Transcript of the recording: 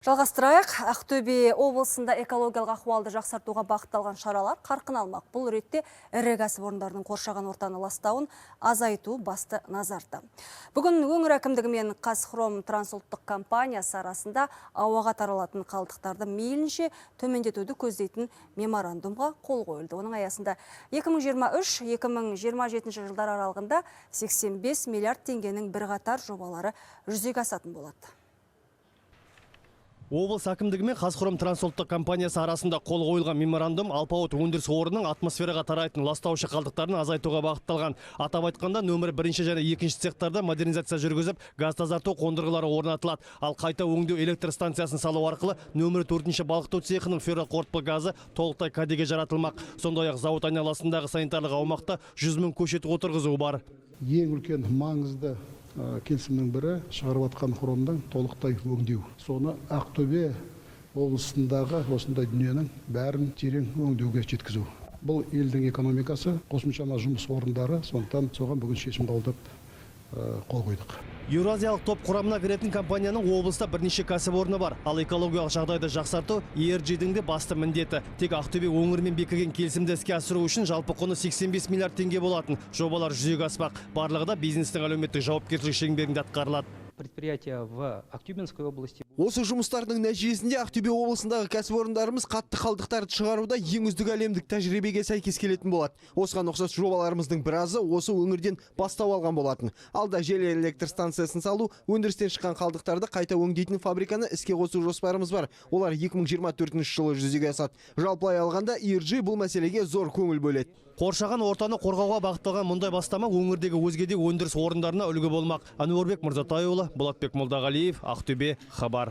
Жалғастырайық. Ақтөбе облысында экологиялық ахуалды жақсартуға бағытталған шаралар қарқын алмақ. Бұл ретте ірі кәсіпорындардың қоршаған ортаны ластауын азайту басты назарда. Бүгін өңір әкімдігі мен Қазхром трансұлттық компаниясы арасында ауаға таралатын қалдықтарды мейлінше төмендетуді көздейтін меморандумға қол қойылды. Оның аясында 2023-2027 жылдар аралығында 85 миллиард теңгенің бірқатар жобалары жүзеге асатын болады. Облыс әкімдігі мен Қазхром трансұлттық компаниясы арасында қол қойылған меморандум алпауыт өндіріс орнының атмосфераға тарайтын ластаушы қалдықтарын азайтуға бағытталған. Атап айтқанда, нөмірі бірінші және екінші цехтарда модернизация жүргізіп, газ тазарту қондырғылары орнатылады. Ал қайта өңдеу электр станциясын салу арқылы нөмірі төртінші балқыту цехының ферроқорытпа газы толықтай кәдеге жаратылмақ. Сондай-ақ зауыт айналасындағы санитарлық аумақта 100 мың көшет отырғызу бар. Ең үлкен маңызды келісімнің бірі — шығарып жатқан хромның толықтай өңдеу. Соны Ақтөбе облысындағы осындай дүниенің бәрін терең өңдеуге жеткізу. Бұл елдің экономикасы, қосымшама жұмыс орындары, сондықтан соған бүгін шешім қабылдап, қол қойдық. Еуразиялық топ құрамына кіретін компанияның облыста бірнеше кәсіпорны бар. Ал экологиялық жағдайды жақсарту ERG-дің де басты міндеті. Тек Ақтөбе өңірімен бекіген келісімді іске асыру үшін жалпы құны 85 миллиард теңге болатын жобалар жүзеге аспақ. Барлығы да бизнестің әлеуметтік жауапкершілік шеңберінде атқарылады. Предприятия в Актюбинской области. Осы жұмыстардың нәтижесінде Ақтөбе облысындағы кәсіпорындарымыз қатты қалдықтарды шығаруда ең үздік әлемдік тәжірибеге сәйкес келетін болады. Осыған ұқсас жобаларымыздың біразы осы өңірден бастау алған болатын. Алда жел электр станциясын салу, өндірістен шыққан қалдықтарды қайта өңдейтін фабриканы іске қосу жоспарымыз бар. Олар 2024 жылы жүзеге асады. Жалпылай алғанда, ERG бұл мәселеге зор көңіл бөледі. Қоршаған ортаны қорғауға бағытталған мұндай бастама өңірдегі өзге де өндіріс орындарына үлгі болмақ. Әнуарбек Мырзатайұлы, Болатбек Молдағалиев, Ақтөбе, Хабар.